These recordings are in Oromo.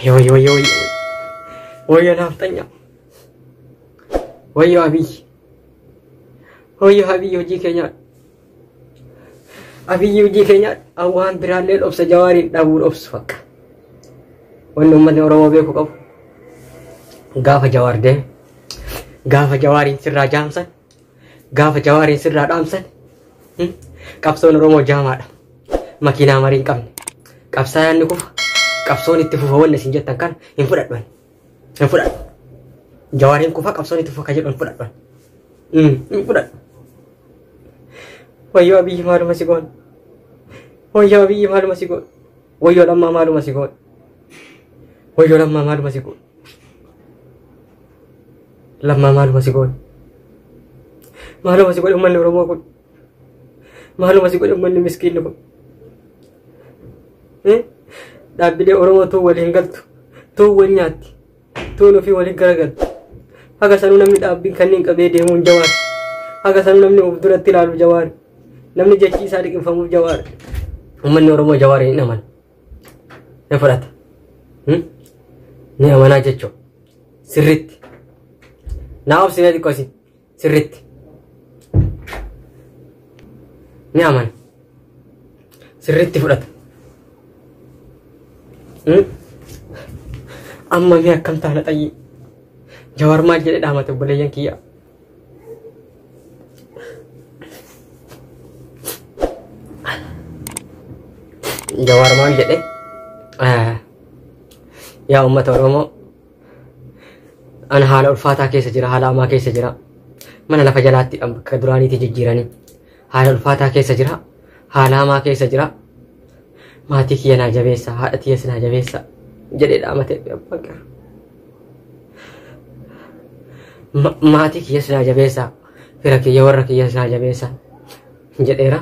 Wayyo wayyo wayyo wayyo. Wayyo naafxanyaa. Wayyo Abiyyi. Wayyo Abiyyi hojii keenyaa. Abiyyi hojii keenyaa waan biraallee dhobsa Jawaariin dhabuu dhobsu fakka. Wanni uummanni Oromoo beeku qabu. Gaafa Jawaar deeme. Gaafa Jawaariin sirraa jaamsan. Gaafa Jawaariin sirraa dhaamsan. Qabsoon Oromoo jaamaadha. Makiinaa marii hin qabne. Qabsaa'aan ni kufa. Qabsoon itti fufa wanni isin jettan kana hin fudhadhu. Hin fudhadhu. Jawaariin kufa qabsoon itti fufa kan jedhu hin fudhadhu. Hin fudhadhu. Wayyoo Abiyyi maaluma si goon. Wayyoo Abiyyi maaluma si goon. Wayyoo Lammaa maaluma si goon. Wayyoo Lammaa maaluma si goon. Lammaa maaluma si goon. Maaluma si godhe uummanni Oromoo kun. Maaluma si godhe uummanni miskiinni kun. Dhaabbilee Oromoo tuun waliin galtu. Tuun wal nyaatti. Tuun ofii waliin garagaltu. Haga sanuu namni dhaabbiin kanneen qabee deemuun Jawaar. Haga sanuu namni of duratti ilaalu Jawaar. Namni jechi isaa liqimfamuuf Jawaar. Uummanni Oromoo Jawaar hin amana. Ni fudhata. Ni amanaa jechuudha. Sirriitti. Naa obsinee xiqqoo isin. Sirriitti. Ni amana. Sirriitti fudhata. Amma mee akkam taana xayyii. Jawaar maal jedhee dhaamate obboleeyyan kiyya. Jawaar maal jedhe? Yaa uummata Oromoo, ana haala ulfaataa keessa jira, haala hamaa keessa jira. Mana lafa jalaatti bakka duraaniitti jijjiiranii. Haala ulfaataa keessa jira, haala hamaa keessa jira. Maatii kiyya naa jabeessa, haadha tiyyas naa jabeessa jedhee dhaamate abbaan qara. Maatii kiyyas naa jabeessa, fira kiyya warra kiyyas naa jabeessa jedheera.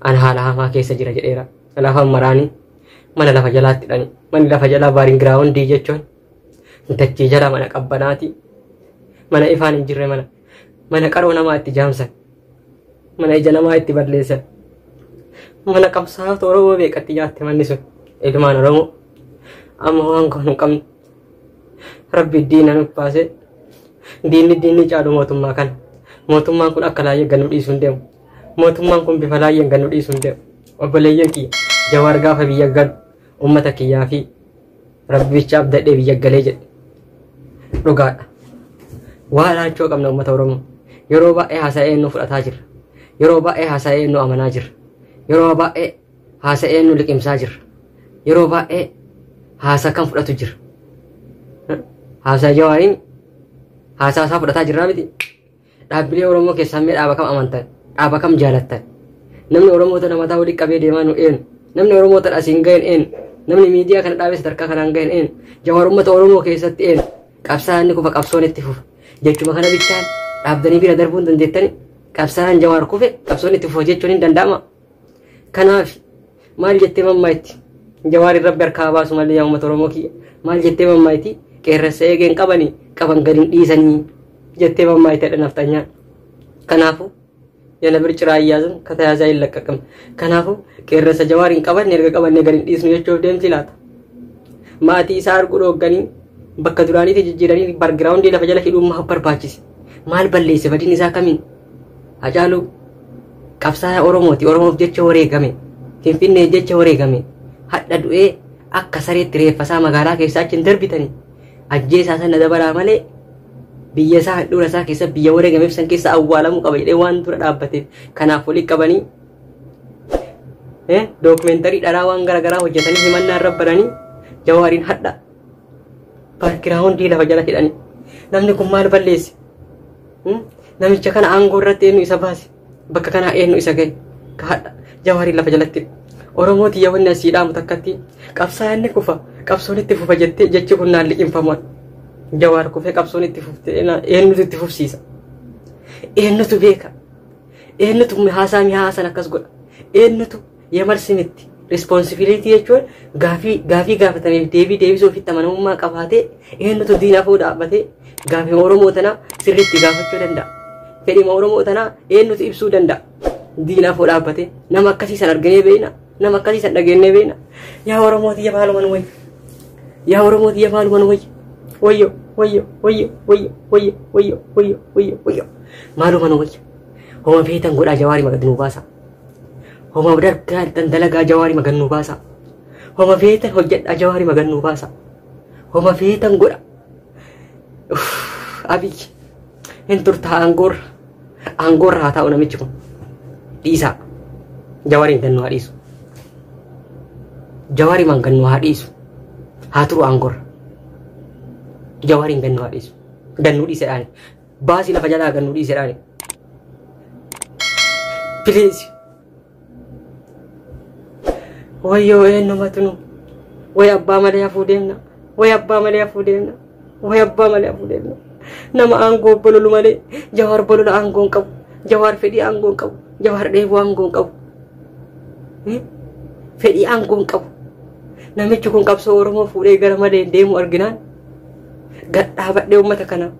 Ana haala hamaa keessa jira jedheera. Lafa maraanii mana lafa jalaatti dhani. Manni lafa jalaa baariin giraawundii jechuun dachee jala mana qabbanaati. Mana ifaan hin jirre mana. Mana qaroo namaa itti jaamsan. Mana ija namaa itti balleessan. Mana qabsaa'ota Oromoo beekatti nyaatte manni sun. Ilmaan Oromoo amma waan goonu hin qabnu. Rabbi diina nuuf baasee diinni diinni caalu mootummaa kana. Mootummaan kun akka laayyee gannu dhiisuu hin deemu. Mootummaan kun bifa laayyeen gannu dhiisuu hin deemu. Obboleeyyan kiyya Jawaar gaafa biyya galu uummata kiyyaa fi Rabbicha abdadhee biyya galee jedhe. Dhugaadha. Waa laachoo qabna uummata Oromoo. Yeroo baay'ee haasa'ee nu fudhataa jirra. Yeroo baay'ee haasa'ee nu amanaa jirra. Yeroo baay'ee haasa'ee nu liqimsaa jirra. Yeroo baay'ee haasaa kan fudhatu jira. Haasaa Jawaariin haasaa isaa fudhataa jirraa miti. Dhaabbilee Oromoo keessaa mee dhaaba kam amantan? Dhaaba kam jaalattan? Namni Oromoo tana mataa walitti qabee deemaa nu eenyu? Namni Oromoo tana asiin gahen eenyu? Namni miidiyaa kana dhaabee sadarkaa kanaan gahen eenyu? Jawaar uummata Oromoo keessatti eenyu? Qabsaa'aan ni kufa qabsoon itti fufa. Jechuma kana bichaan dhaabdanii bira darbuu hin dandeettani. Qabsaa'aan Jawaar kufe qabsoon itti fufa jechuun hin danda'ama. Kanaaf maal jettee mammaayitti? Jawaariin rabbi harkaa baasu malee yaa uummata Oromoo kiyya. Maal jettee mammaayitti? Qeerransa eegeen qabanii qaban gadi hin dhiisanii jettee mammaayitti dha nafxanyaan. Kanaafuu የነብር ጭራ አያዝም ከተያዘ አይለቀቅም። Kanaafuu qeerransa Jawaar hin qabanne erga qabanne gadi hin dhiisnu jechuuf deemti laata. Maatii isaa arguu dhoogganii bakka duraaniitti jijjiiranii baargiraawundii lafa jala hidhuun maaf barbaachise? Maal balleesse badiin isaa kamiin? Hacaaluu qabsaa'aa Oromooti. Oromoof jecha wareegame. Finfinnee jecha wareegame. Hadha du'ee akka sareetti reeffa isaa magaalaa keessaa achi hin darbitanii. Ajjeesaa sana dabalaa malee biyya isaa handhuura isaa keessa biyya wareegameef san keessa awwaalamuu qaba jedhee waan dura dhaabbateef kanaaf walii qabanii dookumentarii dharaa waan garaagaraa hojjetanii himannaa irra bananii Jawaariin hadha baargiraawundii lafa jala hidhanii. Namni kun maal balleesse? Namicha kana aangoo irratti eenyu isa baase? Bakka kanaa eenyu isa gahe? Ka hadha Jawaariin lafa jalatti. Oromoo tiyya wanni asii dhaamu takkatti qabsaa'aan ni kufa qabsoon itti fufa jettee jechi kun naan liqimfamu. Jawaar kufee qabsoon itti fufte eenyutu itti fufsiisa? Eenyutu beeka? Eenyutu haasaa mi'aa san akkas godha? Eenyutu yemarsi miti? Responsibility jechuun gaafii gaafii gaafataniif deebii deebisuu ofitti amanamummaa qabaatee eenyutu diina afuu dhaabbatee gaafii Oromoo tanaa sirriitti gaafachuu danda'a? Fedhima Oromoo tanaa eenyutu ibsuu danda'a? Diina afuu dhaabbatee nama akkasii san arginee beekna? Nama akkasii san dhageenyee beekna? Yaa Oromoo tiyya maaluma nu wayya? Yaa Oromoo tiyya maaluma nu wayya. Wayyo wayyo wayyo wayyo wayyo wayyo wayyo wayyo wayyo. Maaluma nu wayya. Homa feetan godhaa Jawaarii magan nuu baasa. Homa dargaa dalagaa Jawaarii magan nuu baasa. Homa feetan hojjedhaa Jawaarii magan nuu baasa. Homa feetan godha. Abiyyi hin turtaa aangoorra. Aangoorra haa taa'u namichi kun. Dhiisaa. Jawaariin gannuu haa dhiisu. Jawaariin gannuu haa dhiisu. Haa turu aangoorra. Jawaariin gannuu haa dhiisu. Gannuu dhiisedhaani. Baasii lafa jalaa gannuu dhiisedhaani. Please. Wayyoo eenyumatu nu. Way abbaa malee hafuu deemna. Way abbaa malee hafuu deemna. Way abbaa malee hafuu deemna. Nama aangoo bololu malee Jawaar bolola aangoo hin qabu. Jawaar fedhii aangoo hin qabu. Jawaar dheebuu aangoo hin qabu. Fedhii aangoo hin qabu. Namichi kun qabsoo Oromoo fuudhee gara malee deemu arginaan gad dhaabadhee uummata kana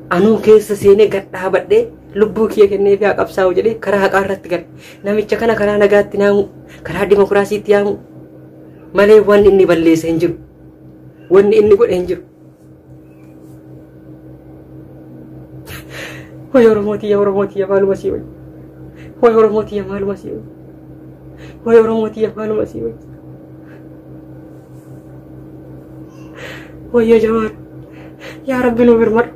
anuu keessa seenee gad dhaabadhee lubbuu kiyya kennee fi haa qabsaa'u jedhee karaa haqaa irratti gale. Namicha kana karaa nagaatti naamu, karaa dimokiraasiitti yaamu malee wanni inni balleesse hin jiru. Wanni inni godhe hin jiru. Way Oromoo tiyya Oromoo tiyya maaluma sii wayya. Way Oromoo tiyya maaluma sii wayya. Way Oromoo tiyya maaluma sii wayya. Wayyo Jawaar. Yaa Rabbi nu birmadhu.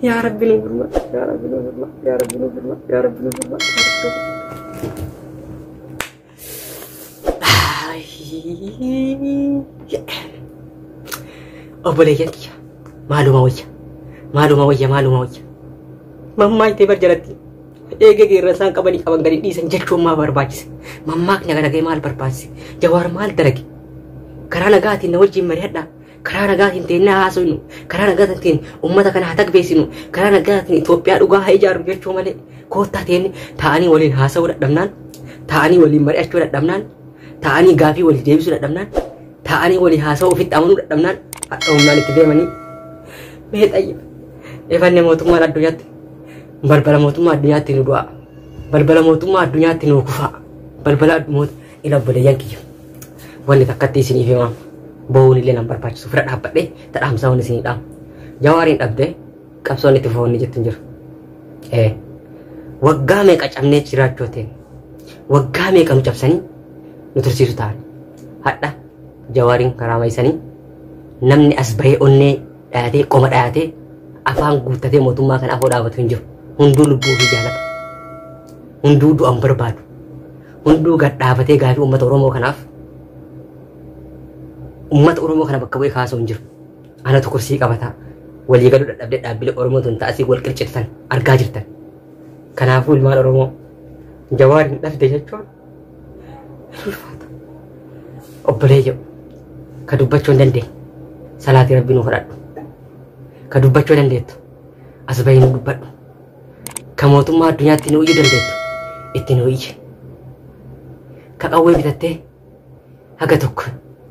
Yaa Rabbi nu birmadhu. Yaa Rabbi nu birmadhu. Yaa Rabbi nu birmadhu. Yaa Rabbi nu birmadhu. Obboleeyyan kiyya maaluma wayya. Maaluma wayya maaluma wayya. Mammaayitee bar jalatti. Eegee geerra isaan qabanii qaban gadi dhiisan jechuun maal barbaachise? Mammaakni kana maal barbaachise? Jawaar maal dalage? Karaa nagaatiin na wajjin mari'adhaa. Karaa nagaatiin teennee haasofnu. Karaa nagaatiin uummata kana haa tagbeessinu. Karaa nagaatiin Itoophiyaa dhugaa haa ijaarru jechuu malee koottaa teenne taa'anii waliin haasa'uu dadhabnaan, taa'anii waliin mari'achuu dadhabnaan, taa'anii gaafii walii deebisuu dadhabnaan, taa'anii waliin haasa'uu ofitti amanuu dadhabnaan hadha humnaan itti deemanii mee xayyiba. Ifanne mootummaan addunyaatti balbala mootummaa addunyaatti nu du'a. Balbala mootummaa addunyaatti nu kufa. Balbala ila obboleeyyan kiyya. Wanni takkatti isiniif himaa. Bo'uun illee nan barbaachisu fira dhaabbadhee tadhaamsaa wanni isinii dhaamu. Jawaariin dhabdee qabsoon itti fufoonni jettu hin jiru. Waggaa meeqa cabnee jiraachuu ta'e waggaa meeqa nu cabsanii nu tursiisu ta'an. Hadha Jawaariin karaa maysanii namni as bahee onnee dhayatee qoma dhayatee afaan guuttatee mootummaa kana afoo dhaabatu hin jiru. Hunduu lubbuu ofii jaalata. Hunduu du'an barbaadu. Hunduu gad dhaabatee gaafii uummata Oromoo kanaaf uummata Oromoo kana bakka bu'ee kaasuu hin jiru. Anatu kursii qabataa. Walii galuu dadhabdee dhaabbilee Oromoo tun ta'asii wal qircirtan argaa jirtan. Kanaafuu ilmaan Oromoo Jawaar hin dhabde jechuun ulfaata. Obboleeyyo ka dubbachuu hin dandeenye salaatii rabbii nu kadhadhu. Ka dubbachuu dandeettu as bahii nu dubbadhu. Ka mootummaa addunyaatti nu iyyuu dandeettu itti nu iyyi. Ka qawwee bitattee haga tokko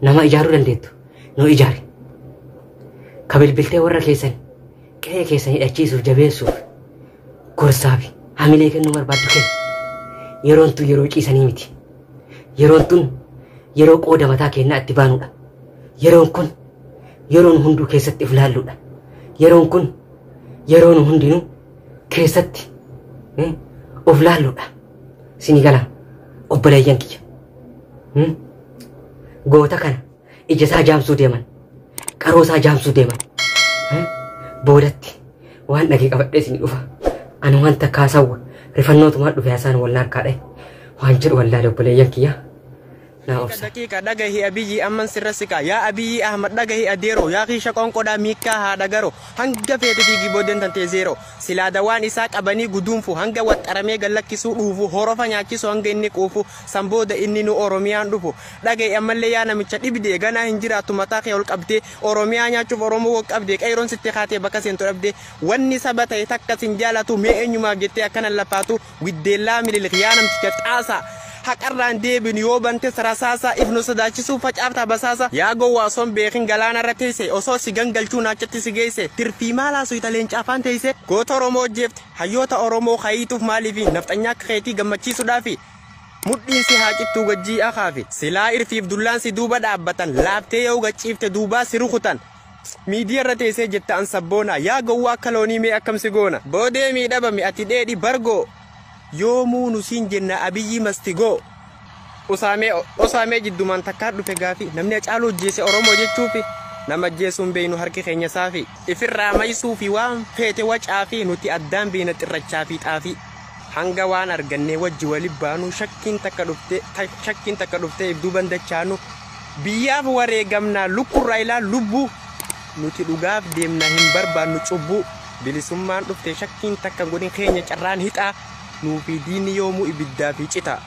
nama ijaaruu dandeettu nu ijaari. Ka bilbiltee warra keessan qe'ee keessan hidhachiisuuf jabeessuuf gorsaa fi hamilee kennuu barbaaddu kennu. Yeroon tun yeroo ciisanii miti. Yeroon tun yeroo qooda mataa kennaa itti baanudha. Yeroon kun yeroon hunduu keessatti of laalluudha. Yeroon kun yeroon hundinuu keessatti of laalluudha. Isinii gala obboleeyyan kiyya. Goota kana ija isaa jaamsuu deeman. Qaroo isaa jaamsuu deeman. Boodatti waan dhagee qabadhee isinii dhufa. Ani wanta kaasawwa rifannootumaan dhufe haasaan wal harkaa dhahe. Waan jedhu wallaalee obboleeyyan kiyya. Naa obsa. Daqiiqa dhagahi Abiyyi amman sirra siqa. Yaa Abiyyi Ahmad dhagahi adeero. Yaa kiisha qonqodhaa miikkaa haadha garo. Hanga feete fiigi boodeen tantee zeero. Silaa dawaan isaa qabanii guduunfu. Hanga waxxaramee gallakkisuu dhuufu. Horofa nyaachisu hanga inni quufu. San booda inni nu Oromiyaan dhufu. Dhagahi ammallee yaa namicha dhibdee ganaa hin jiraattu mataa kee ol qabdee. Oromiyaa nyaachuuf Oromoo wal qabdee. Qeeroon sitti kaatee bakka seentu dhabdee. Wanni saba ta'e takka sin jaalatu mee eenyumaaf jettee akkana lafaatu. Widdeellaa mililik yaa namticha xaasaa. Haqarraan deebinu yoo bante rasaasa if nu sodaachisuu facaafta basaasa. Yaa gowwaa osoo hin beekin galaana irra teesse osoo si gangalchuu naachatti si geesse tirfii maalaa suyita leenca afaan teesse. Goota Oromoo hojjeefte hayyoota Oromoo kayiituuf maaliifi nafxanyaa akka keetii gammachiisuudhaafi. Mudhiin si haa cittuu gajjii akaafi. Silaa irfiif dullaan si duuba dhaabbatan laaftee yoo gacciifte duubaa si rukutan. Miidiyaa irra teessee jetta an sabboona yaa gowwaa akka loonii mee akkam si goona. Boodee miidhabame ati dheedhi bargoo. Yoomuu nu siin jenna Abiyyi mastigoo. Usaamee Osaamee jiddumaan takkaa dhufe gaafi namni Hacaaluu ajjeese Oromoo jechuufi nama ajjeesuun beeynu harki keenya saafi ifirraa maysuu fi waan feete wacaa fi nuti addaan beeyna xirrachaa fi xaafii. Hanga waan argannee wajji wali baanu shakkiin takka dhuftee shakkiin takka dhuftee if duuban dachaanu biyyaaf wareegamnaa lukkurraa ilaa lubbuu nuti dhugaaf deemna hin barbaannu cubbuu bilisummaan dhufte shakkiin takka godhin keenya carraan hixaa nuufi diinni yoomuu ibiddaa fi cita.